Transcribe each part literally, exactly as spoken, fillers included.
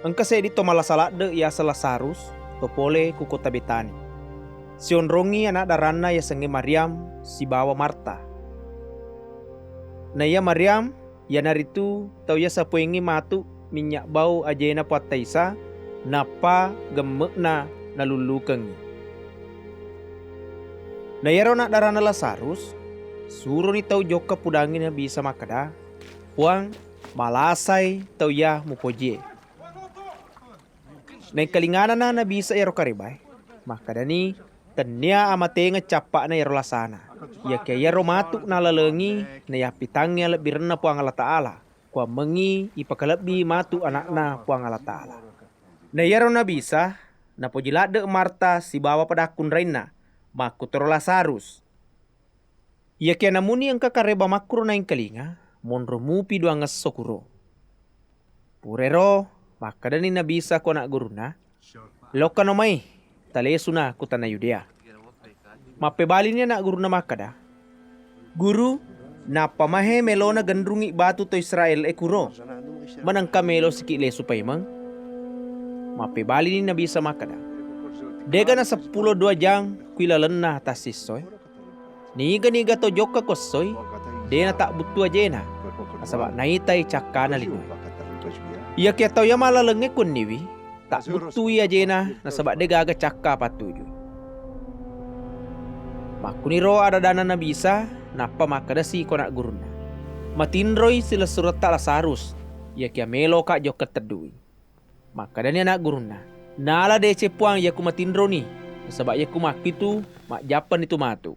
Engka seddi to malasa ladde yaseng Lazarus, to pole ku kota Betani. Sionrongi ana' daranna yasengnge Maryam sibawa Marta. Naiya Maryam, iyanaritu tau iya sapoengnge matu minnya' bau ajena Puatta Isa, nappa gemme'na nalullukengngi. Na iyaro ana' daranna Lazarus suroni tau jokka pudangngi Nabi Isa makkeda, "Puang, malasai tau iya mupojie." Naengkalinganana Nabi Isa iyaro karebae, makkedani, "Tennia amatengeng cappa'na iyaro lasana. Iyakiya iyaro matu' nalalengi nayappitangngi alebbirenna Puang Allataala, kuammengngi ipakalebbi matu' ana'na Puang Allataala." Na iyaro Nabi Isa napoji ladde' Marta sibawa padakkunrainna, makkutoro Lazarus. Iyakiya namuni engka kareba makkuro naengkalinga, monro mupi duangngesso kuro. Purairo, makkedani Nabi Isa ko ana' gurunna, "Lokkano mai, talesuna ku tana Yudea." Mappebalini ana' gurunna makkeda, "Guru, nappa mahe melona genrungngi batu to Israel e kuro, manengka melo siki lesu paimeng?" Mappebalini Nabi Isa makkeda, "Dega na seppulo dua jang ku ilalenna tassissoe? Niga-niga to jokka ku essoi, de' natabbuttu ajena, nasaba' naitai cakkana linoe. Iyakiya tau iya mallalengnge ku wenniwi, tabbuttui ajena, nasaba' de' gaga cakka pattujui." Makkuniro ada-adanna Nabi Isa, nappa makkedasi ko ana' gurunna, "Matinroi silessuretta Lazarus, iyakiya meloka jokka teddui." Makkedani ana' gurunna, "Nala deceng Puang iyaku matinroni, nasaba' iyaku makkitu majjappanitu matu."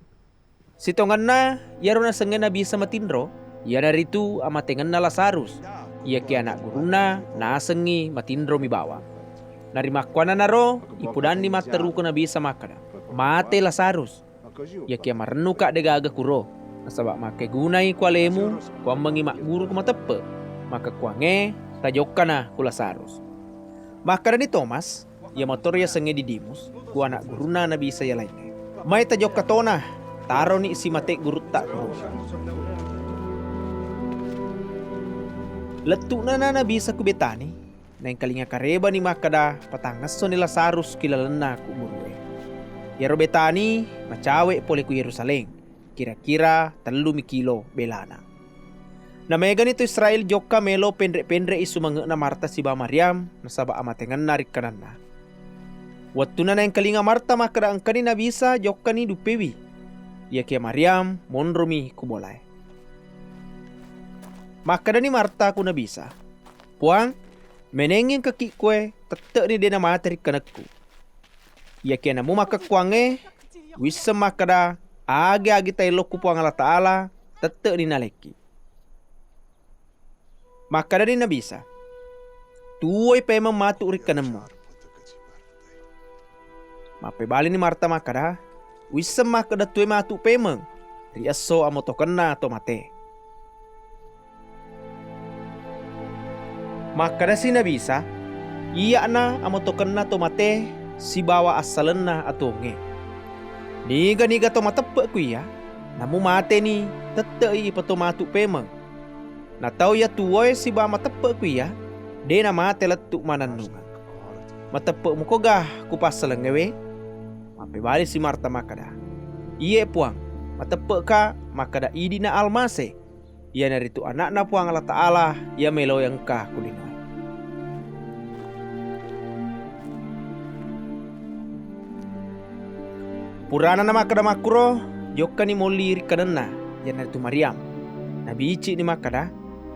Sitongenna iyaro nasengnge Nabi Isa matinro, iyanaritu amatengenna Lazarus. Iyakiya ana' gurunna nasengngi matinromi bawang. Narimakkuannanaro ipudanni matteru ko Nabi Isa makkeda, "Mate Lazarus. Iyakiya marennuka de' gaga kuro, nasaba' makkegunai ku alemu kuammengngi magguru ku mateppe', makkekkuangnge tajokkana ku Lazarus." Makkedani Tomas, iya matoro yasengnge Didimus, ku ana' gurunna Nabi Isa iya laingnge, "Mai tajokka tona, taroni simate' gurutta kuro." Lettu'nana Nabi Isa ku Betani, naengkalinga karebani makkeda patangngessoni Lazarus ki lalenna kuburu'e. Iyaro Betani macawe' pole ku Yerusalem, kira-kira tellumi kilo belana. Namegani to Israel jokka melo penre'-penre'i sumange'na Marta sibawa Maryam, nasaba' amatengenna rikkanenna. Wettunna naengkalinga Marta makkeda engkani Nabi Isa jokkani duppewi, iyakiya Maryam monromi ku bolae. Makkedani Marta ku Nabi Isa, "Puang, menengngi engkaki'koe, tette'ni de' namate rikkanekku. Iyakiya namu makkekkuangnge, wisseng makkeda, agi-agi taellokku Puang Allataala, tette'ni nalekki." Makkedani Nabi Isa, "Tuwoi paimeng matu rikkanemmu." Mappebalini Marta makkeda, "Wisseng makkeda tuwoi matu paimeng ri esso amotokenna to mate." Makkedasi Nabi Isa, "Iya'na amotokenna to mate sibawa assalenna atuwongnge. Niga-niga to mateppe' ku iya, namu mateni, tette'i ipato matu paimeng. Na tau iya tuwoe sibawa mateppe' ku iya, de' namate lettu' mannennungeng. Mateppe' mukoga ku passalengngewe?" Mappebalisi Marta makkeda, "Iye, Puang, mateppe'ka makkeda idi'na Almase, iyanaritu Ana'na Puang Allataala iya meloe engka ku linoe." Purana namakkeda makkuro, jokkani molli rikkanenna, iyanaritu Maryam. Nabici'ni makkeda,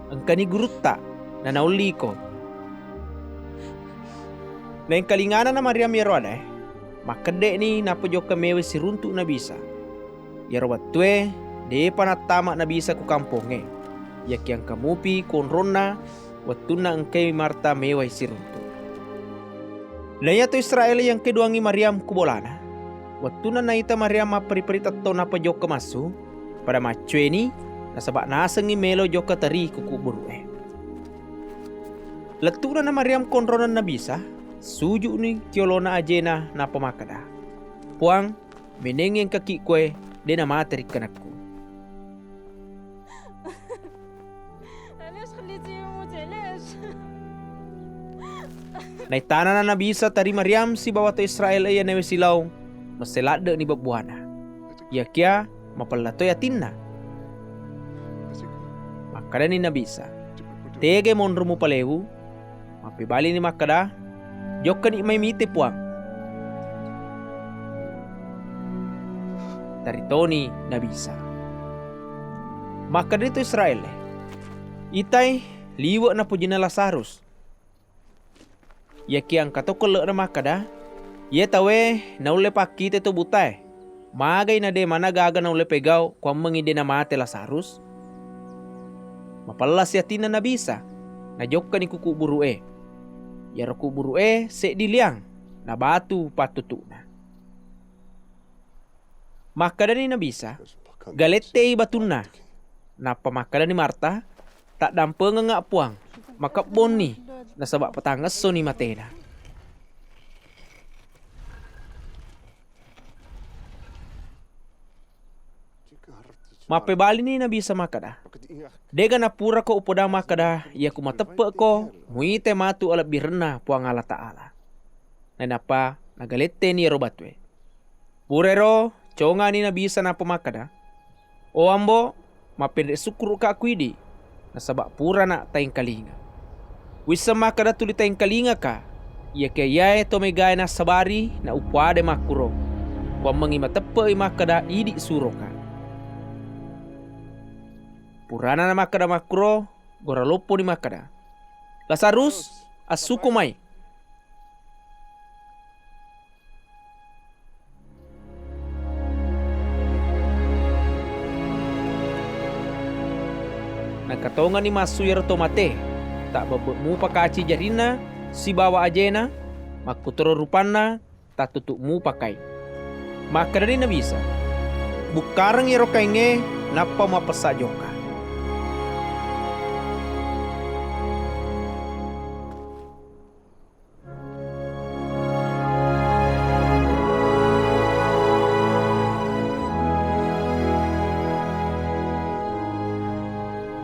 "Engkani gurutta, nanaolliko." Naengkalinganana Maryam iyaro adae, makkedde'ni nappa jokka mewai siruntu' Nabi Isa. Iyaro wettue, de'pa nattama Nabi Isa ku kampongnge, iyakiya engka mupi konronna wettunna engkai Marta mewai siruntu'. Naiya to Israel iya engka duangngi Maryam ku bolana, wettunna naita Maryam mapperi-peri tettong nappa jokka massu, pada maccueni, nasaba' nasengngi melo jokka teri ku kuburu'e. Lettu'na na Maryam konronna Nabi Isa, suju'ni ki olona ajena nappa makkeda, "Puang, menengngi engkaki'koe, de' namate rikkanekku." علاش خليتيه يموت؟ علاش؟ Naitanana Nabi Isa tari Maryam sibawa to Israel e iya nawe silaong, messe ladde'ni bebbuana. Iyakiya mapella toi atinna. Makkedani Nabi Isa, "Tege monro mupalewu?" Mappebalini makkeda, "Jokkani mai mite, Puang." Taritoni Nabi Isa. Makkedani to Israel e, "Itai, liwe' napojinna Lazarus." Iyakiya engka to kolle'na makkeda, "Iye tauwe naulle pakkite to butae. Magai na de' maneng gaga naulle pegau kuammengngi de' namate Lazarus?" Mapellasi atinna Nabi Isa, najokkani ku kuburu'e. Iyaro kuburu'e seddi liang, na batu pattutu'na. Makkedani Nabi Isa, "Galettei batunna." Nappa makkedani Marta, "Taddampengengnga, Puang, makebbonni, nasaba patangessoni matena." Mappebalini Nabi Isa makkeda, "Dega napurako upodang makkeda, iya ku mateppe'ko, muite matu alebbirenna Puang Allah Ta'ala." Nainappa nagaletteni iyaro batue. Purairo congani Nabi Isa nappa makkeda, "O Ambo, mappenre' sukkuru'ka ku idi, nasaba purana taengkalinga. Wisseng makkeda tuli taengkalingaka, iyakiya iyae to megae nassabari na upoade makkuro, kuammengngi mateppe'i makkeda idi suroka." Purana namakkeda makkuro, gora lopponi makkeda, "Lazarus, assuko mai!" Nakatongenni massu iyaro to mate, tabbebbe' mupa kaci jarinna sibawa ajena, makkutoro rupanna, tattutu mupa kaing. Makkedani Nabi Isa, "Bukkareng iyaro kaingnge, nappa muappessa jokka."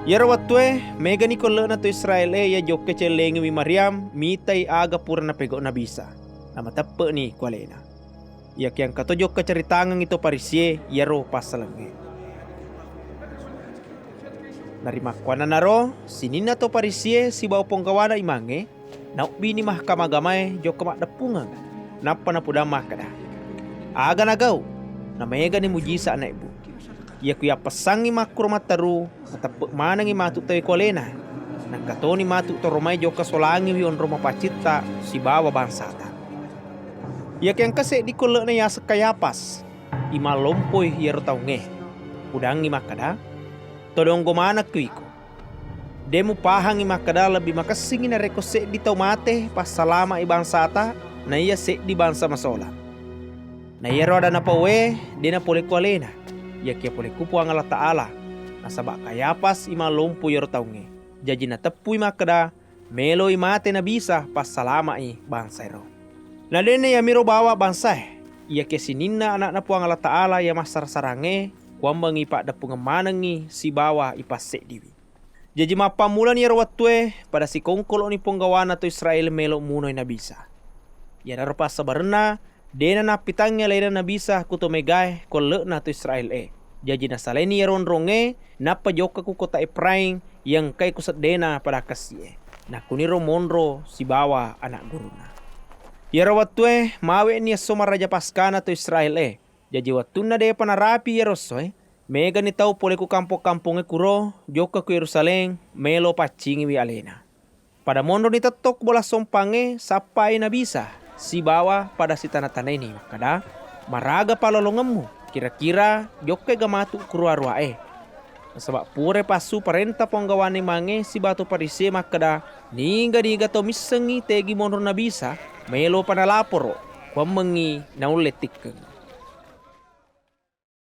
Iyaro wettue, megani kolle'na to Israel e iya jokke cellengiwi Maryam mitai aga pura napegau Nabi Isa, namateppe'ni ku alena. Iyakiya engkato jokka caritangengngi to Farisie iyaro passalengnge. Narimakkuannanaro, sininna to Farisie sibawa ponggawana imangnge, naobbini Mahkamah Agamae jokka maddeppungeng, nappa napudang makkeda, "Aga nagau? Namaegani mujisa naebbu. Iyaku yappessangngi makkuro matteru, nateppe' manengngi matu tauwe ku alena. Nangka toni matu toro mai jokka solangiwi onrong mapaccitta sibawa bangsata." Iyakiya engka seddi kolle'na yaseng Kayapas, imang lompoi iyaro taungnge. Pudangngi makkeda, "Todonggo manekko iko. De' mupahangngi makkeda lebbi makessingngi narekko seddi tau mate passalama'i bangsata, naiya seddi bangsa masolang. Na iyaro adanna pauwe de' napole ku alena, iyakiya pole ku Puang Allah Ta'ala, nasaba Kayapas imang lompo iyaro taungnge. Jaji nateppui makkeda, meloi mate Nabi Isa passalama'i bangsaero. Na de'na iyamiro bawa bangsae, iyakiya sininna Ana'na Puang Allah Ta'ala iya massara-sarangnge, kuammengngi paddeppungeng manengngi sibawa ipasseddiwi." Jaji mappammulani iyaro wettue, pada sikongkolo'ni ponggawana to Israel melo munoi Nabi Isa. Iyanaro passabarenna, de'na nappitangngi alena Nabi Isa ku to megae kolle'na to Israel e. Jaji nasalaini iyaro onrongnge, nappa jokka ku kota Efraim, iya engkae ku seddena pada kessi'e. Nakkuniro monro sibawa ana' gurunna. Iyaro wettue, mawe'ni esso maraja Paskana to Israel e. Jaji wettunna de'pa narapi iyaro essoe, megani tau pole ku kampong-kampongnge kuro jokka ku Yerusalem melo paccingiwi alena. Pada monroni tetto ku bola sompangnge sappai Nabi Isa, sibawa pada sitana-tanaini makkeda, "Maraga palolongemmu, kira-kira jokkaga matu ku ruwa-ruwae?" Nasaba purai passu parenta ponggawana imangnge sibawa to Farisie makkeda, "Niga-niga tau missengngi tegi monro Nabi Isa, maelopa nalaporo, kuammengngi naulle tikkeng."